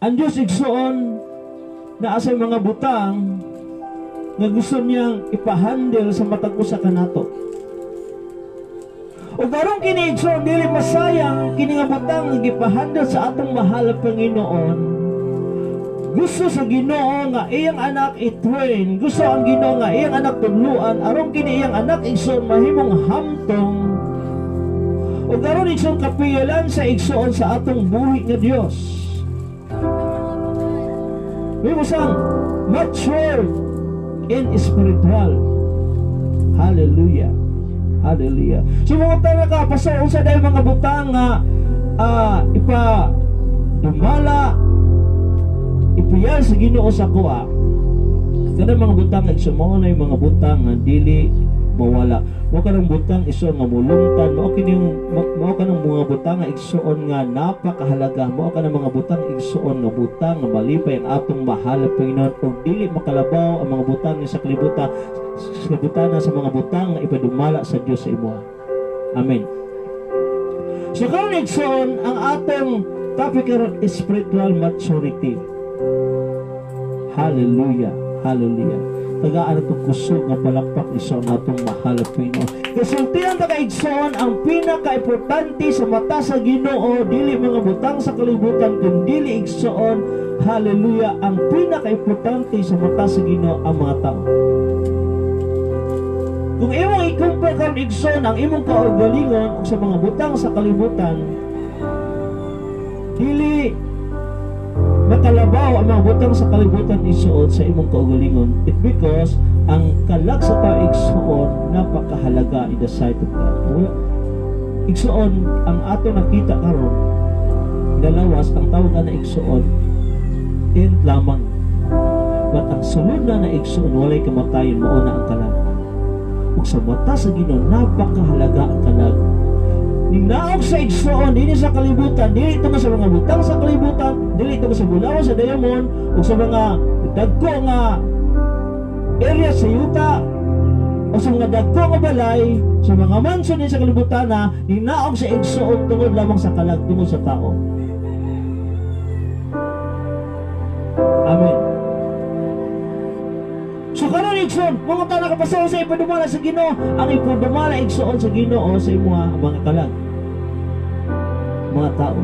Ang Diyos, igsoon, naa sa mga butang nga gusto niyang ipahandle sa matag usa kanato. Ug aron kini, igsoon, dili masayang kini nga butang nga gipahandle sa atong mahal na Panginoon. Gusto sa Ginoo nga iyang anak i-train. Gusto ang Ginoo nga iyang anak tudluan aron kini iyang anak, igsoon, mahimong hamtong. Ug aron, igsoon, kapiyalan sa igsoon sa atong buhi nga Dios. May usang mature in spiritual. Hallelujah. Hallelujah. So mga tala ka, paso unsa dahil mga butang nga ipa dumala, ipiyal sa Ginoo sa kuha. Kanang mga butang, igsoon, mao na yung mga butang nga dili mawala. Mao kanang butang, igsoon, nga mulungtan, mao kanang mga butang nga, igsoon, nga napakahalaga. Mao kanang mga butang, igsoon, nga butang nga malipay ang atong mahal na Panginoon ug dili makalabaw ang mga butang sa kalibutan sa mga butang nga ipadumala sa Dios sa imoha. Amen. So karon, igsoon, ang atong topic karon is spiritual maturity. Hallelujah. Hallelujah. Tagaan itong kusog nga palakpak, igsoon, atong mahal na Panginoon. Kasultihan ta ka, igsoon, ang pinaka-importante sa mata sa Ginoo dili mga butang sa kalibutan kun dili, igsoon, hallelujah, ang pinaka-importante sa mata sa Ginoo ang mga tao. Kung imong i-compare karon, igsoon, ang imong kaugalingon ug sa mga butang sa kalibutan, dili makalabaw ang mga butang sa kalibutan, igsoon, sa imong kaugalingon. It because ang kalag sa tao, igsoon, napakahalaga in the sight of God. Wala. Igsoon, ang ato nakita karon dalawas ang tawag na igsoon tent lamang. But ang sulod na na, igsoon, walay kamatayon, mao na ang kalag. Ug sa mata sa Ginoo napakahalaga ang kalag. Ninaog sa igsoon dinhi sa kalibutan, dili tungod sa mga butang sa kalibutan, dili tungod sa bulawan, sa diamond ug sa mga dagko nga area sa yuta o sa mga dagko nga balay, sa mga mansion din sa kalibutan na ninaog sa igsoon tungod lamang sa kalag, tungod sa tao. Amen. So karon, igsoon, mga tao nakapasaw sa ipadumala sa Ginoo, ang ipadumala, igsoon, sa Ginoo sa imo ang mga kalag. Mga tao.